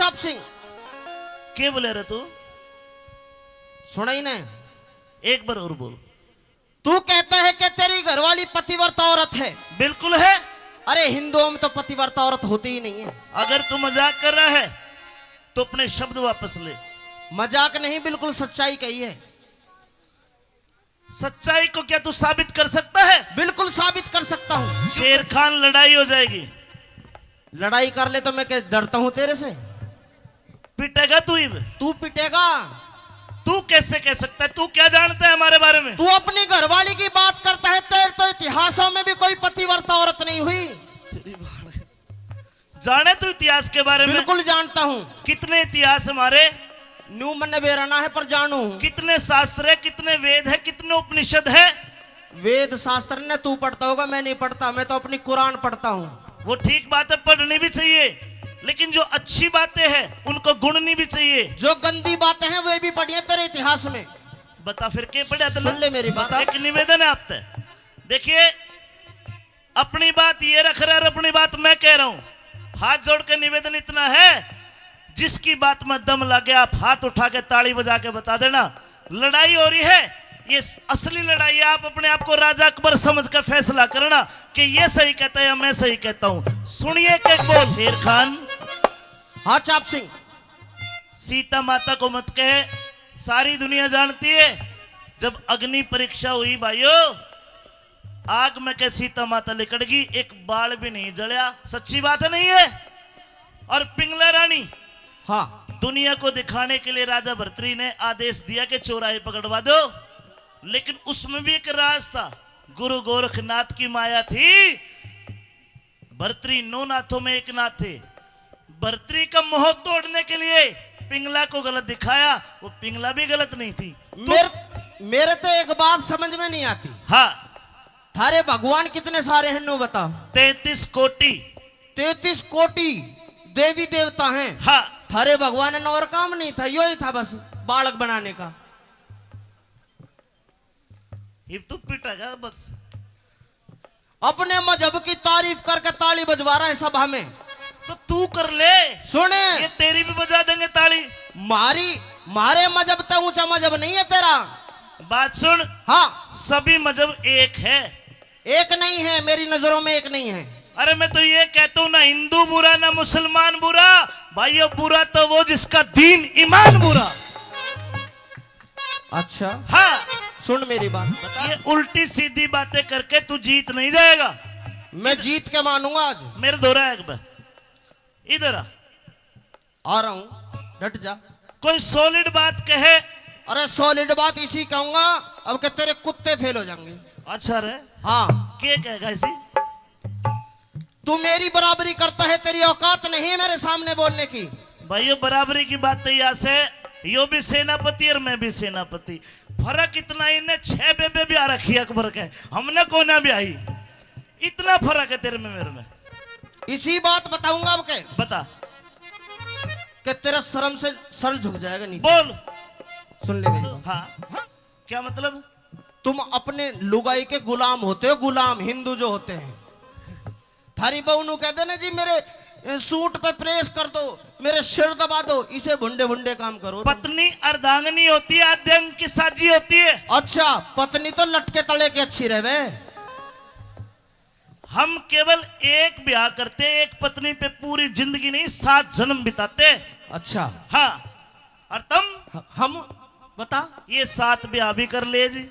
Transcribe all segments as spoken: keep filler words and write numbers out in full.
चाप सिंह। के बोले रे तू? सुना ही ना। एक बार और बोल। तू कहता है कि तेरी घरवाली पतिव्रता औरत है। बिल्कुल है। अरे, हिंदुओं में तो पतिव्रता औरत होती ही नहीं है। अगर तू मजाक कर रहा है तो अपने शब्द वापस ले। मजाक नहीं, बिल्कुल सच्चाई कही है। सच्चाई को क्या तू साबित कर सकता है? बिल्कुल साबित कर सकता हूँ। शेर खान, लड़ाई हो जाएगी। लड़ाई कर ले तो मैं क्या डरता हूँ तेरे से? पिटेगा तू इब। तू पिटेगा। तू कैसे कह सकता है? तू क्या जानता है हमारे बारे में? तू अपनी घरवाली की बात करता है, तेरे तो इतिहासों में भी कोई पतिव्रता औरत नहीं हुई। तेरी बाण। जाने तू इतिहास के बारे में? बिल्कुल जानता हूँ। कितने इतिहास हमारे? न्यू मन्ने बेरा ना है, पर जानू हूँ। कितने शास्त्र है, कितने वेद है, कितने उपनिषद है? वेद शास्त्र ने तू पढ़ता होगा, मैं नहीं पढ़ता, मैं तो अपनी कुरान पढ़ता हूँ। वो ठीक बात है, पढ़नी भी चाहिए, लेकिन जो अच्छी बातें हैं उनको गुणनी भी चाहिए। जो गंदी बातें हैं वे भी पढ़िए तेरे इतिहास में। बता फिर के पढ़ा तने? सुन ले मेरी बात। बता। एक निवेदन है आप तै, देखिए, अपनी बात ये रख रहा है और अपनी बात मैं कह रहा हूं। हाथ जोड़ के निवेदन इतना है, जिसकी बात में दम लगे, आप हाथ उठा के ताली बजा के बता देना। लड़ाई हो रही है, ये असली लड़ाई है। आप अपने आप को राजा अकबर समझ के फैसला करना कि ये सही कहता है या मैं सही कहता हूं। सुनिए एक एक बोल। शेर खान। हाँ चाप सिंह। सीता माता को मत कहे, सारी दुनिया जानती है। जब अग्नि परीक्षा हुई भाइयों, आग में के सीता माता लिकड़ गई, एक बाल भी नहीं जलया। सच्ची बात है, नहीं है? और पिंगला रानी, हाँ। दुनिया को दिखाने के लिए राजा भर्तरी ने आदेश दिया कि चौराहे पकड़वा दो, लेकिन उसमें भी एक राज था। गुरु गोरखनाथ की माया थी। भर्तरी नौ नाथों में एक नाथ थे। भर्तरी का मोह तोड़ने के लिए पिंगला को गलत दिखाया, वो पिंगला भी गलत नहीं थी। तू मेरे, मेरे तो एक बात समझ में नहीं आती। हाँ। थारे भगवान कितने सारे हैं, नो बता। तैंतीस कोटि। तैंतीस कोटि देवी देवता हैं। हाँ। थारे भगवान ने और काम नहीं था, यो ही था बस बालक बनाने का। इब तू पिटेगा बस। अपने मजहब की तारीफ करके ताली बजवा रहा है सभा में। तो तू कर ले। सुन। ये तेरी भी बजा देंगे ताली। मारी, मारे मजहब ते ऊंचा मजहब नहीं है तेरा। बात सुन। हाँ। सभी मजहब एक है। एक नहीं है, मेरी नजरों में एक नहीं है। अरे मैं तो ये कहता हूँ, ना हिंदू बुरा, ना मुसलमान बुरा। भाइयों, बुरा तो वो जिसका दीन ईमान बुरा। अच्छा। हाँ। सुन मेरी बात। ये उल्टी सीधी बातें करके तू जीत नहीं जाएगा। मैं जीत के मानूंगा आज। मेरे धोरा एक बार। इधर आ। आ रहा हूँ, डट जा। कोई solid बात कहे। अरे solid बात इसी कहूंगा, अब के तेरे कुत्ते फेल हो जाएंगे। अच्छा रे। हाँ। के कहेगा इसी? तू मेरी बराबरी करता है, तेरी औकात नहीं है मेरे सामने बोलने की। भाइयों, बराबरी की बात तो यहाँ से, यो भी सेनापति और मैं भी सेनापति। फर्क इतना, इनने छह बेबे ब्याह रखी अकबर के, हमने कोना ब्याही। इतना फर्क है तेरे में मेरे में। इसी बात बताऊंगा अब के। बता। कि तेरा शर्म से सर झुक जाएगा नीचे। बोल। सुन ले मेरी बात। हाँ। क्या मतलब? तुम अपने लुगाई के गुलाम होते हो, गुलाम हिंदू जो होते हैं। थारी बहू नू कह देना जी, मेरे, ए, सूट पे प्रेस कर दो, मेरे सिर दबा दो, इसे भुंडे भुंडे काम करो तुम। पत्नी अर्धांगिनी होती है, आद्यांग की साजी होती है। अच्छा, पत्नी तो लटके तले की अच्छी रहे। हम केवल एक ब्याह करते, एक पत्नी पे पूरी जिंदगी नहीं, सात जन्म बिताते। अच्छा। हाँ। और तुम? ह-, हम, बता। ये सात ब्याह भी कर ले जी।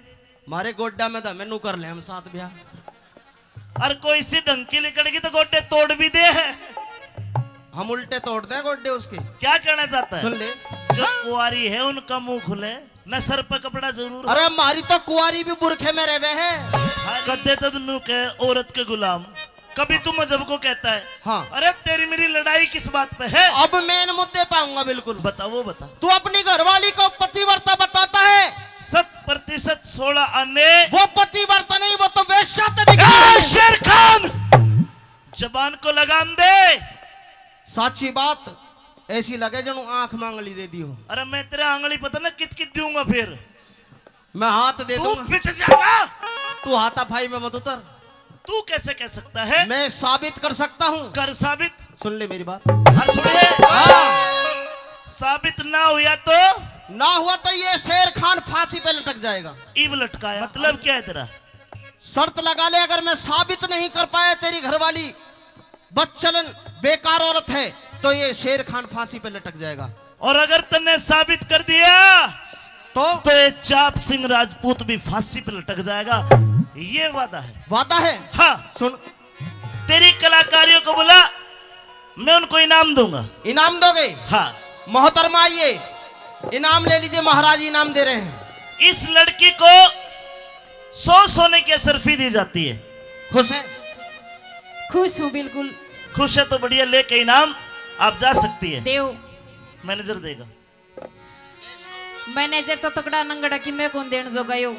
मारे गोड्डा में तो मैनू कर ले हम सात ब्याह। और कोई सी ढंग की लिकड़गी तो गोड्डे तोड़ भी दे है। हम उल्टे तोड़ दे गोड्डे उसके। क्या कहना चाहता है? सुन ले। जो कुंवारी है उनका मुंह खुले, न सर पे कपड़ा जरूर हो। अरे मारी तो कुंवारी भी बुरखे में रहवे है। कदे तद नू के औरत के गुलाम, कभी तू मजहब को कहता है। हाँ। अरे तेरी मेरी लड़ाई किस बात पे है? अब मेन मुद्दे पे आऊंगा बिल्कुल। बता, वो बता। तू अपनी घरवाली को पतिव्रता बताता है। शत प्रतिशत सोलह आने। वो पतिव्रता नहीं, वो तो वेश्या ते भी ए, शेर खान, जबान को लगाम दे। साची बात, ऐसी लगे जणु आंख में आंगली दे दी हो। अरे मैं तेरे आंगली पता ना कित कित दूंगा फिर। मैं हाथ दे तू दूंगा। पिट जाएगा। तू हाथापाई में मत उतर। तू कैसे कह सकता है? मैं साबित कर सकता हूँ। कर साबित। सुन ले मेरी बात। और सुनिए। हाँ। साबित ना हुआ तो? ना हुआ तो ये शेर खान फांसी पे लटक जाएगा। इब लटकाया, मतलब क्या है तेरा? शर्त लगा ले, अगर मैं साबित नहीं कर पाया तेरी घरवाली बदचलन, बेकार औरत है, तो ये शेर खान फांसी पे लटक जाएगा। और अगर तन्ने साबित कर दिया तो? तो ये चाप सिंह राजपूत भी फांसी पे लटक जाएगा। ये वादा है। वादा है? हाँ। सुन। तेरी कलाकारियों को बुला, मैं उनको इनाम दूंगा। इनाम दोगे? हाँ। मोहतरमा, आइए, इनाम ले लीजिए, महाराज इनाम दे रहे हैं। इस लड़की को सौ सोने की अशरफी दी जाती है। खुश है? खुश हूँ, बिल्कुल। खुश है तो बढ़िया, लेके इनाम आप जा सकती है। देव। मैनेजर देगा। मैनेजर तो तकड़ा नंगड़ा कि मैं कौन देण जोगा यो।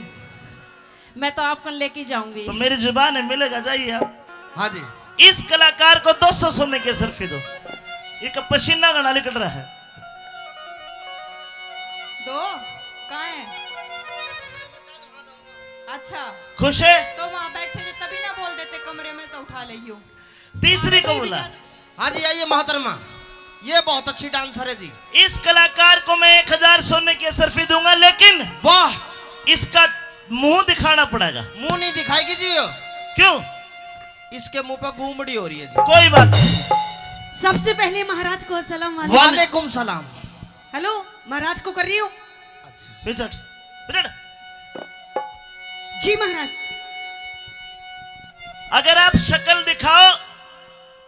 मैं तो आपको लेके जाऊंगी। तो मेरी जुबान है, मिलेगा, जाइए आप। हाँ जी। इस कलाकार को दो सौ सोने की अशरफी दो। एक पसीना घना निकल रहा है। दो? कहाँ है? अच्छा। खुश है? तो वहाँ बैठे थे, तभी ना बोल देते, कमरे में तो उठा लियो। तीसरी को बुला। हाँ जी, आइए मोहतरमा, ये बहुत अच्छी डांसर है जी। इस कलाकार को मैं एक हजार सोने की अशरफी दूंगा, लेकिन वाह, इसका मुंह दिखाना पड़ेगा। मुंह नहीं दिखाएगी जी। क्यों? इसके मुंह पे गुमड़ी हो रही है जी। कोई बात नहीं। सबसे पहले महाराज को अस्सलाम वालेकुम। वालेकुम सलाम। हेलो, महाराज को कर रही हूँ। पिछड़, पिछड़। जी महाराज। अगर आप शक्ल दिखाओ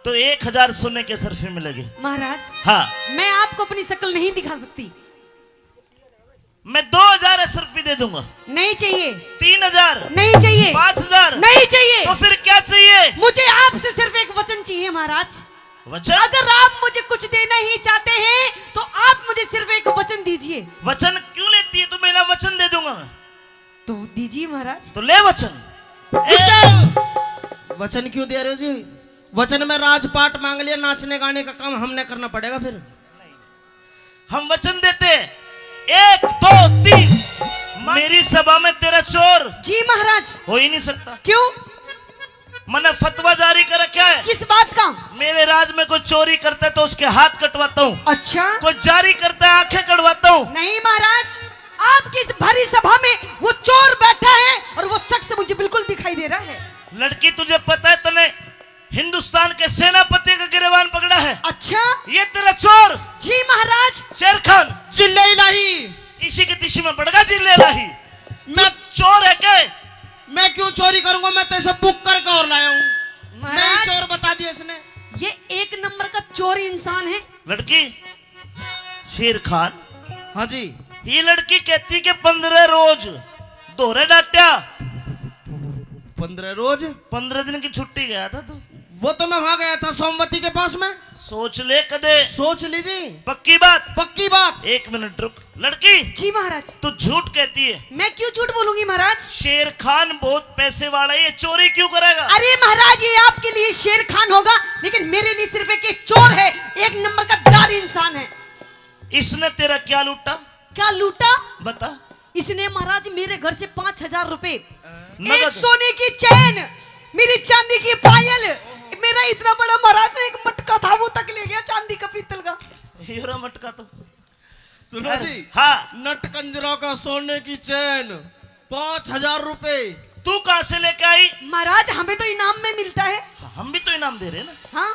तो एक हजार सोने के सरफे मिलेंगे। महाराज, हाँ। मैं आपको अपनी शक्ल नहीं दिखा सकती। मैं दो हजार सरफे दे दूंगा। नहीं चाहिए। तीन हजार। नहीं चाहिए। पाँच हजार। नहीं चाहिए। तो फिर क्या चाहिए? मुझे आपसे सिर्फ एक वचन चाहिए महाराज। वचन? अगर आप मुझे कुछ देना ही चाहते हैं तो आप मुझे सिर्फ एक वचन दीजिए। वचन क्यों लेती है? तुम्हें ना वचन दे दूंगा मैं। तो दीजिए महाराज। तो ले वचन। रुक जाओ। वचन क्यों दे रहे हो जी? वचन में राजपाट मांग लिया, नाचने गाने का काम हमने करना पड़ेगा फिर। हम वचन देते हैं, एक, दो, तीन। मेरी सभा में तेरा चोर जी महाराज। हो ही नहीं सकता। क्यों? मैंने फतवा जारी कर रखा है। किस बात का? मेरे राज में कोई चोरी करता है तो उसके हाथ कटवाता हूँ। अच्छा। कोई जारी करता है, आंखें कटवाता हूँ। नहीं महाराज, आपकी इस भरी सभा में वो चोर बैठा है और वो शख्स मुझे बिल्कुल दिखाई दे रहा है। लड़की, तुझे पता है, तने हिंदुस्तान के सेनापति का गिरेबान पकड़ा है। अच्छा। ये तेरा चोर। जी महाराज। शेर खान। जिल्ले इलाही। इसी की तिशी में पड़ेगा जिल्ले इलाही। मैं चोर है के? मैं क्यों चोरी करूंगा? मैं तो इसे बुक करके और लाया हूँ। मैं ही महाराज, चोर बता दिया इसने। ये एक नंबर का चोर इंसान है। लड़की, शेर खान। हाँ जी। ये लड़की कहती कि पन्द्रह रोज धोरे डाट्या। पन्द्रह रोज? पन्द्रह दिन की छुट्टी गया था तू। वो तो मैं वहां गया था सोमवती के पास में। सोच ले कदे। सोच ली जी। पक्की बात? पक्की बात। एक मिनट रुक। लड़की, जी महाराज। तू झूठ कहती है। मैं क्यों झूठ बोलूंगी महाराज? शेर खान बहुत पैसे वाला है, ये चोरी क्यों करेगा? अरे महाराज, ये आपके लिए शेर खान होगा, लेकिन मेरे लिए सिर्फ एक, एक चोर है, एक नंबर का जारी इंसान है। इसने तेरा क्या लूटा? क्या लूटा? बता। इसने महाराज मेरे घर से पाँच हजार रुपए, नगद? एक सोने की चैन, मेरी चांदी की पायल, मेरा इतना बड़ा महाराज एक मटका था, वो तक ले गया, चांदी का, पीतल का। हीरा मटका तो। सुनो अरे, जी, हाँ। नट कंजरा का सोने की चैन, पाँच हजार रुपए। तू कहाँ से लेके आई? महाराज, हमें तो इनाम में मिलता है। हाँ, हम भी तो इनाम दे रहे हैं ना। हाँ।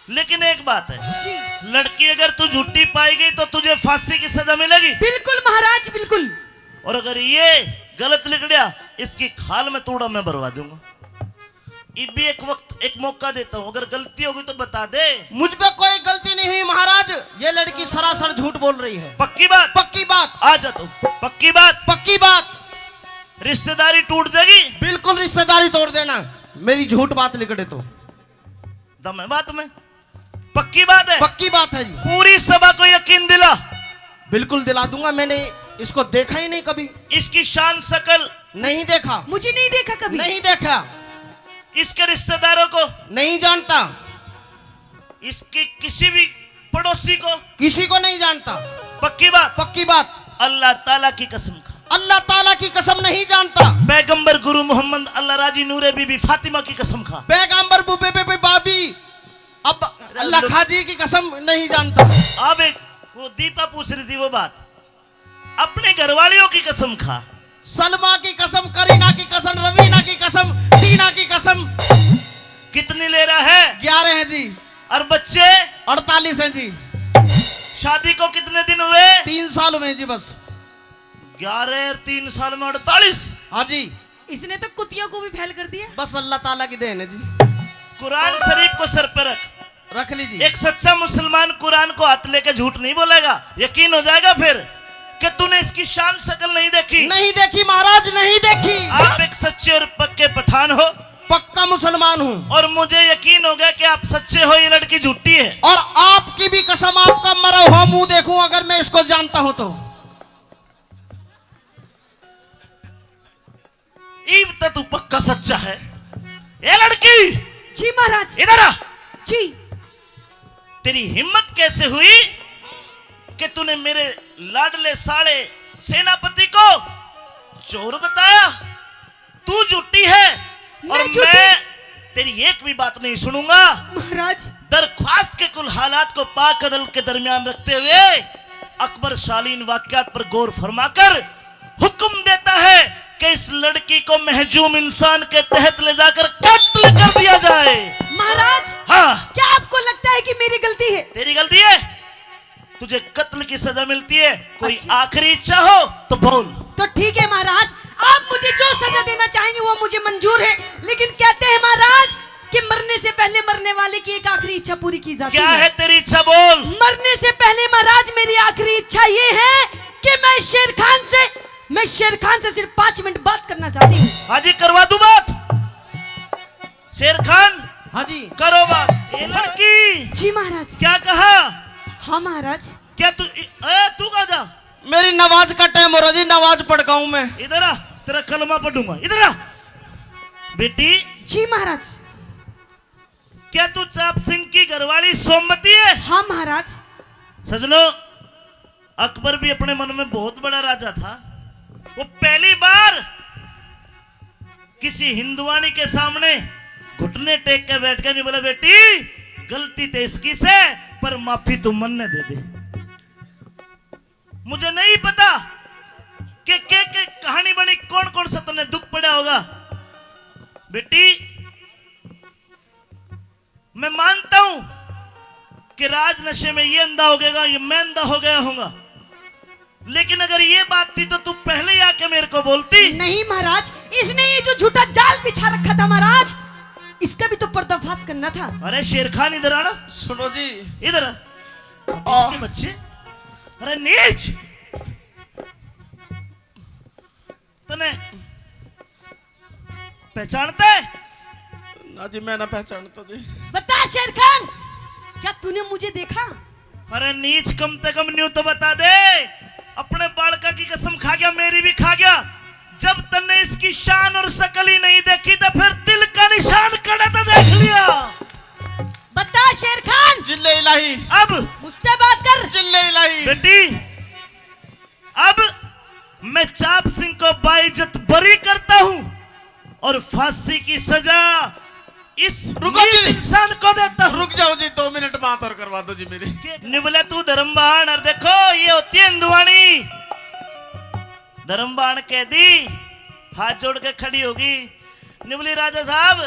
लेकिन एक बात है, जी। लड़की अगर तू झूठी पाई गई तो तुझे फांसी की सजा मिलेगी। बिल्कुल महाराज, बिल्कुल। और अगर ये गलत निकलिया, इसकी खाल में तूड़ा मैं भरवा दूंगा। इब भी एक वक्त, एक मौका देता हूँ, अगर गलती होगी तो बता दे। मुझ पे कोई गलती नहीं हुई महाराज, ये लड़की सरासर झूठ बोल रही है। पक्की बात? पक्की बात। आ जा तू। पक्की बात? पक्की बात। रिश्तेदारी टूट जाएगी। बिल्कुल रिश्तेदारी तोड़ देना, मेरी झूठ बात निकले तो। दम है बात में? पक्की बात है? पक्की बात है जी। पूरी सभा को यकीन दिला। बिल्कुल दिला दूंगा, मैंने इसको देखा ही नहीं कभी। इसकी शान शकल? नहीं देखा। मुझे नहीं देखा कभी। नहीं देखा। इसके रिश्तेदारों को? नहीं जानता। इसके किसी भी पड़ोसी को? किसी को नहीं जानता। पक्की बात? पक्की बात। अल्लाह ताला की कसम खा। अल्लाह ताला की कसम नहीं जानता। पैगंबर गुरु मोहम्मद अल्लाह राजी नूरे बीबी फातिमा की कसम खा। पैगंबर बुबे बे बाबी अब अल्लाह खाजी की कसम नहीं जानता। अब एक वो दीपा पूछ रही थी वो बात। अपने घरवालियों की कसम खा। सलमा की कसम, करीना की कसम, रवीना की कसम, टीना की कसम। कितनी ले रहा है? ग्यारह हैं जी। और बच्चे? अड़तालीस हैं जी। शादी को कितने दिन हुए? तीन साल हुए हैं जी बस। ग्यारह और तीन साल में अड़तालीस। हाँ जी। इसने तो कुतियों को भी फेल कर दिया। बस अल्लाह ताला की देन है जी। कुरान शरीफ को सर पे रख। रख लीजिए। एक सच्चा मुसलमान कुरान को हाथ लेके झूठ नहीं बोलेगा, यकीन हो जाएगा फिर कि तूने इसकी शान शकल नहीं देखी। नहीं देखी महाराज, नहीं देखी। आप एक सच्चे और पक्के पठान हो। पक्का मुसलमान हूँ। और मुझे यकीन हो गया कि आप सच्चे हो, ये लड़की झूठी है। और आपकी भी कसम, आपका मरा हुआ मुंह देखूं अगर मैं इसको जानता हूं तो। ईब तो तू पक्का सच्चा है। ए लड़की, जी महाराज। इधर आ। जी। तेरी हिम्मत कैसे हुई कि तूने मेरे लाडले साले सेनापति को चोर बताया? तू झूठी है और मैं झूठी। मैं तेरी एक भी बात नहीं सुनूंगा। महाराज। दरख्वास्त के कुल हालात को पाक अदल के दरमियान रखते हुए अकबर शालीन वाकयात पर गौर फरमाकर हुक्म देता है कि इस लड़की को महजूम इंसान के तहत ले जाकर कत्ल कर दिया जाए। महाराज, हाँ। क्या आपको लगता है कि मेरी गलती है? तेरी गलती है। तुझे कत्ल की सजा मिलती है। कोई अच्छा। आखिरी इच्छा हो तो बोल। तो ठीक है महाराज, आप मुझे जो सजा देना चाहेंगे वो मुझे मंजूर है, लेकिन कहते हैं महाराज कि मरने से पहले मरने वाले की एक आखिरी इच्छा पूरी की जाती है। क्या है तेरी इच्छा, बोल। मरने से पहले महाराज मेरी आखिरी इच्छा ये है कि मैं शेर खान से, मैं शेर खान से सिर्फ पाँच मिनट बात करना चाहती हूँ। हाँ जी, करवा दूं बात। शेर खान। हाँ जी। करो बात। ए लड़की। जी महाराज। क्या कहा? हाँ महाराज। क्या तू इ-, ए, तू कहाँ जा? मेरी नमाज का टाइम हो रहा जी, नमाज पढ़ के आऊं मैं। इधर आ, तेरा कलमा पढ़ूंगा। इधर आ बेटी। जी महाराज। क्या तू चाप सिंह की घरवाली सोमवती है? हाँ महाराज। सजनों, अकबर भी अपने मन में बहुत बड़ा राजा था। वो पहली बार किसी हिंदुआनी के सामने घुटने टेक के बैठ के नहीं बोला, बेटी, गलती तो इसकी से, पर माफी तू मन्ने दे दे। मुझे नहीं पता कि के के कहानी बनी, कौन कौन सा तन्ने दुख पड़ा होगा। बेटी, मैं मानता हूं कि राज नशे में ये अंधा हो गया, ये मैं अंधा हो गया हूंगा, लेकिन अगर ये बात थी तो तू पहले ही आके मेरे को बोलती। नहीं महाराज, इसने ये जो झूठा जाल बिछा रखा था महाराज, इसका भी तो पर्दाफाश करना था। अरे शेर खान, इधर आना। सुनो जी। इधर आ। आ। इसके बच्चे। अरे नीच। तने पहचानता है? ना जी, मैं ना पहचानता जी। बता शेर खान, क्या तूने मुझे देखा? अरे नीच, कम से कम न्यू तो बता दे। अपने बालका की कसम खा गया, मेरी भी खा गया। जब तन्ने इसकी शान और शकल ही नहीं देखी तो फिर तिल का निशान कड़े तो देख लिया। बता शेर खान। जिल्ले इलाही। अब मुझसे बात कर। जिल्ले इलाही। बेटी, अब मैं चाप सिंह को बाइज्जत बरी करता हूं और फांसी की सजा इस रुको नीच जी। इंसान को देता हूं। रुक जाओ जी, दो मिनट बात और करवा दो जी मेरी। निबले तू धर्मबान, और देखो ये होती है हिंदुआनी। धर्मबान कह दी, हाथ जोड़ के खड़ी होगी। निबली राजा साहब,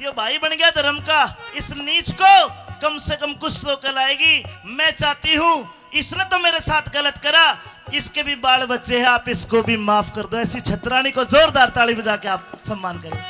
ये भाई बन गया धर्म का, इस नीच को कम से कम कुछ तो अकल आएगी। मैं चाहती हूँ, इसने तो मेरे साथ गलत करा, इसके भी बाल बच्चे हैं, आप इसको भी माफ कर दो। ऐसी छतरानी को जोरदार ताली बजा के आप सम्मान करें।